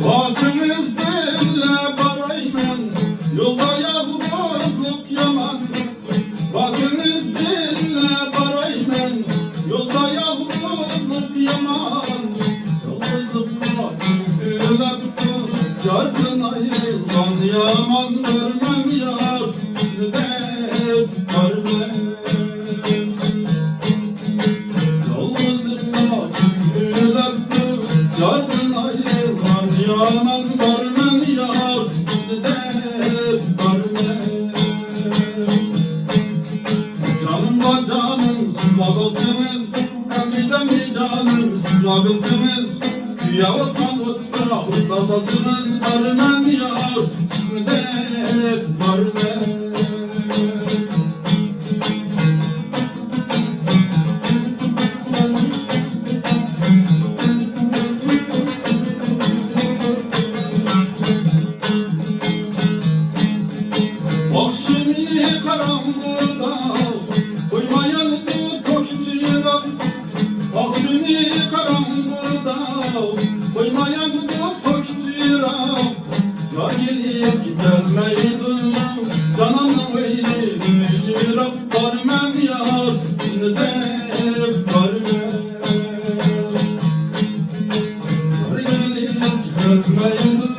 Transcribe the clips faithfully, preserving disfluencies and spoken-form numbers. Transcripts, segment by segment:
بارسىڭىز بىللە بارايمەن، يولدا يالغۇزلۇق يامان. بارسىڭىز بىللە بارايمەن، يولدا يالغۇزلۇق يامان. يالغۇزلۇققا كۆڭۈل ئاپتۇ، ياردىن ئايرىلغان يامان. بارمەن يار، سىزنى دەپ بارمەن. يالغۇزلۇققا كۆڭۈل ئاپتۇ، ياردىن ئايرىلغان يامان. بارمەن يار، سىزنى دەپ بارمەن. جانىمغا جانىم سىزلا بولسىڭىز، ئەقىدەمنى جانىم سىزلا بىلسىڭىز، كۆيۈۋاتقان ئوتقا ئوتلا سالسىڭىز. بارمەن يار، سىزنى دەپ بارمەن. ئاخشىمى قاراڭغۇدا قويمايدۇ توك چىراغ. ئاخشىمى قاراڭغۇدا قويمايدۇ توك چىراغ. يار كېلىپ كېتەلمەيدۇ، جاناننىڭ ئۆيىدىن يىراق. بارمەن يار، سىزنى دەپ بارمەن. يار كېلىپ كېتەلمەيدۇ،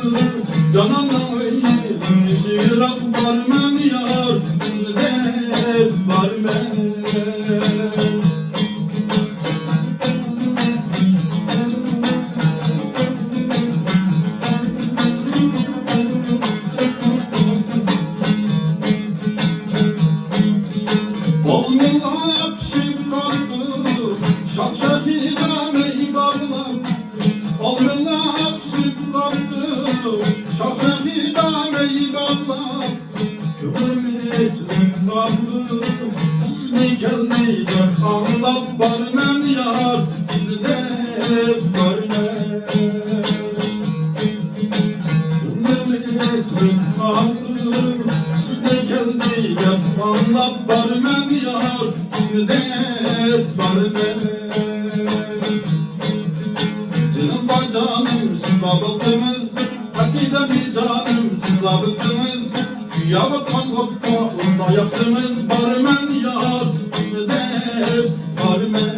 جاناننىڭ ئۆيىدىن يىراق. بارمەن يار، سىزنى دەپ بارمەن. ئالمىلار پىشىپ قاپتۇ، شاخ-شاخىدا مەي باغلاپ. ئالمىلار پىشىپ قاپتۇ، شاخ-شاخىدا مەي باغلاپ. كۆڭلۈم ئېچىلىپ قاپتۇ، سىزنى كەلدى دەپ ئاڭلاپ. بارمەن يار، سىزنى دەپ بارمەن. كۆڭلۈم ئېچىلىپ قاپتۇ، سىزنى كەلدى دەپ ئاڭلاپ. بارمەن يار، سىزنى دەپ بارمەن. جېنىمغا جانىم سىزلا بولسىڭىز، ئەقىدەمنى جانىم سىزلا بىلسىڭىز، كۆيۈۋاتقان ئوتقا ئوتلا ياقسىڭىز. بارمەن يار، سىزنى دەپ بارمەن.